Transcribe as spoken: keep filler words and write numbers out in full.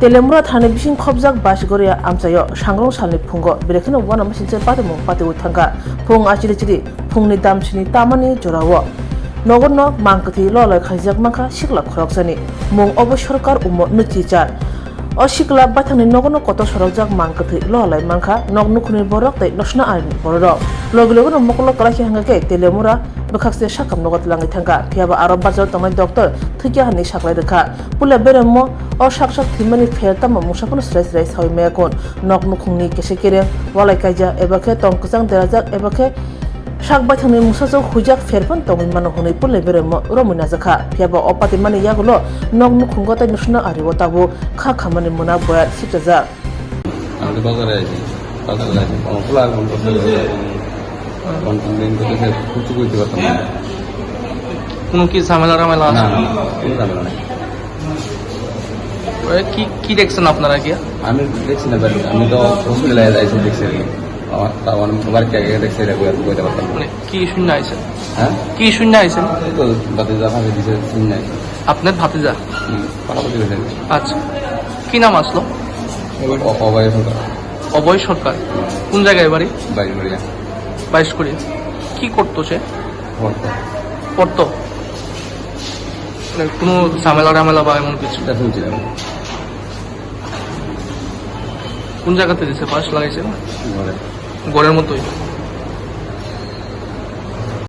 Telemura thani bising khopjak Baisgoria amchaio sangrong salni phungo belai kheno uanama sinchar patimung patiwi thangkha. Phung achiri chiri phungni damsini tamani jorao nogo nok mang kwthwi lolai khaijak mankha sikla khoroksani mung obo sorkar umo nwichichar. O sikla baithangni nogono kotor sorokjak mang kwthwi lolai mankha nok nukhungni borok tei nosna aini bororok. Logi logono mokolo kwlai khe hwnkha khe Telemura bwkhakse sakam nogo twlangwi thangkha, phiyaba aro bachao tongnai doctor thwikya hwnwi saklai rwkha. Puila beremo o sak sak thwimani pher tamo mungsa phano srai srai saui maya kun. Nok nukhungni kese kereng walai kaijak eba khe tong kwchang derajak eba khe sak baithangni mungsa chok huijak pher phano tongwi mano hwnwi puila beremo romwi najakha. Phiyaba o patimani yagulo nok nukhungo tei nosna ario tabuk kha khamani mwnak boyar sikchajak. আমি তো বাজারে আছি, বাজারে আছি। কোনো খোলা আর বন্ধ করতে পারতাম না। কোনো কমপ্লেন করতে চাই, কিচ্ছু করতে পারতাম না। কোনো কি ঝামেলা টামেলা না, আছে? না, না, কোনো ঝামেলা নাই। ওরা কি, কি দেখছেন আপনারা গিয়া? আমি দেখছি না, বাট আমি তো হসপিটালে এসে দেখছি আর কি। আমার, তাও আমি বাড়িতে আগে দেখছি, এটা বই-, বইতে পারতাম না। মানে কি শূন্য আইছেন? হ্যাঁ? কি শূন্য আইছেন? এই তো বাতিজা ফাঁসি দিছে, শূন্য আইছে। আপনার ভাতিজা? হুম, পাড়াপতি হয়ে যাবে। আচ্ছা, কি নাম আসলো? অ-, অভয় সরকার। অভয় সরকার। কোন জায়গায় বাড়ি? বাইশ গড়িয়া। বাইশ গড়িয়া। কি করতো সে? পড়তো। পড়তো? মানে কোনো ঝামেলা টামেলা বা এমন কিছু? এটা শুনছি না। কোন জায়গাতে দিছে? ফাঁস লাগাইছে না? ঘরে। ঘরের মতোই?